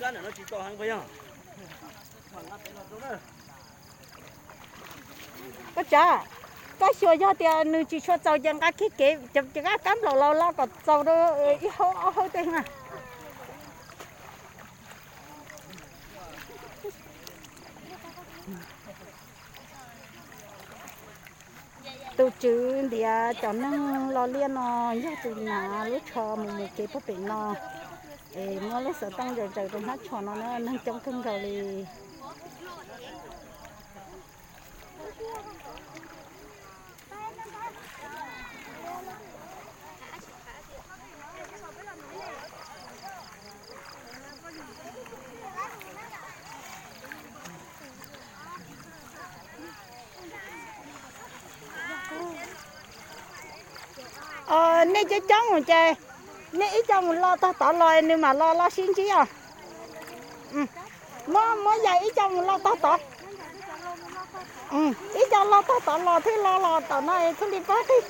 Koj tsav, koj xyuas yog tias nws tsis tshua txaus ces nqa kiag kev cov kab kab nplaum los lo kom txaus rau ib hau ob hau tej mas. Tus tswv ntiav cov neeg lo liaj no yog tus hnav lub tsho mus mus kev puag pem no, es muab lub xov tooj ntsaws ntsaws rau hnab tsho no na, neeg coob kawg nkaus li. Nej coob coob mus ces nej ib co mus lo tog tod los nws mam lo lo sib ntsib os. Muab, muab yais ib co mus lo tog tod. Ib co lo tog tod los thiaj lo los tom no thiaj li pab qig.